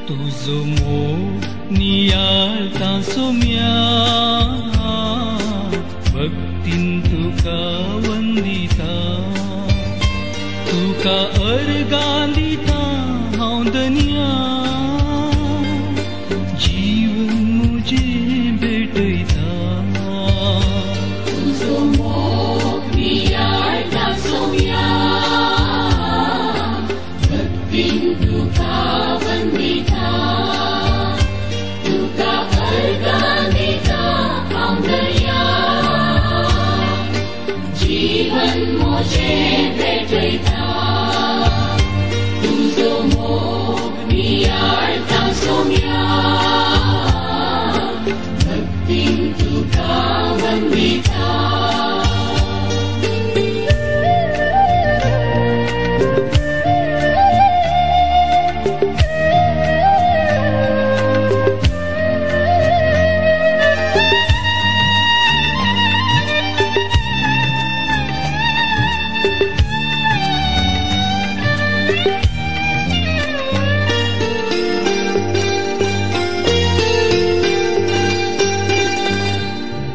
तुजो मोग नियाळता सोम्या भक्तीन तुका वंदिता तुका अर्गां दिता हांव दनिया जीवन मुझें भेटयता. तुजो मोग नियाळता सोम्या भक्तीन तुका वंदिता तुका अर्गां दिता हांव दनिया जीवन मुझें भेटयता. तुजो मोग नियाळता सोम्या भक्तीन तुका वंदिता.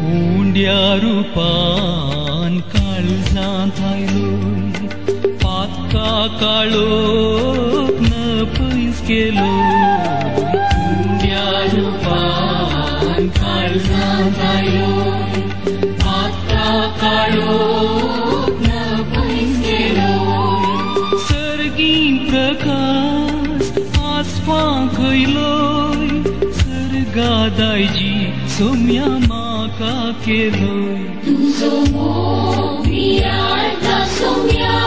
उंड्या रुपान काळजांत आयलोय पातका काळोख न पयस केलो. उंड्या रुपान काळजांत आयलोय पातका काळोख न पयस केलो. सर्गी प्रकाश आसपां खयलोय सर्गा दायजी सोम्या म्हाका केलोय. तुजो मोग नियाळता सोम्या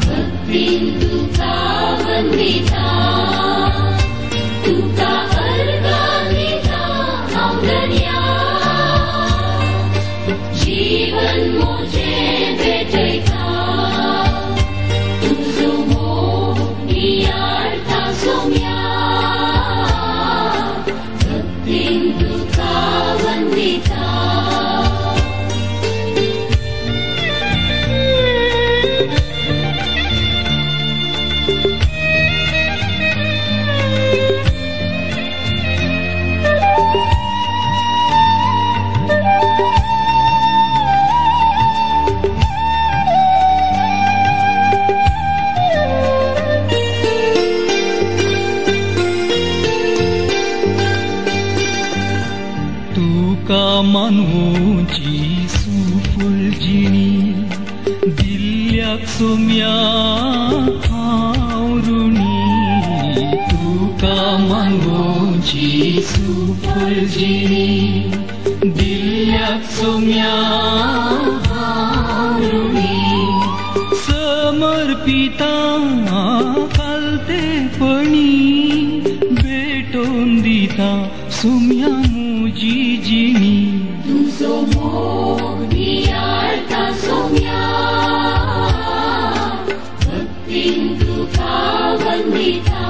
भक्तीन तुका वंदिता तुका अर्गां दिता हांव दनिया जीवन मुझें भेटयता. तुजो मोग नियाळता सोम्या भक्तीन तुका वंदिता. तुका मानवची सुफळ जिणी दिल्ल्याक सोम्या हांव ऋणी. तुका मानवची सुफळ जिणी दिल्ल्याक सोम्या हांव ऋणी. समर्पिता कालतेपणी भेटोवन दिता सोम्या मुजी जिणी. तुजो मोग नियाळता सोम्या भक्तीन तुका वंदिता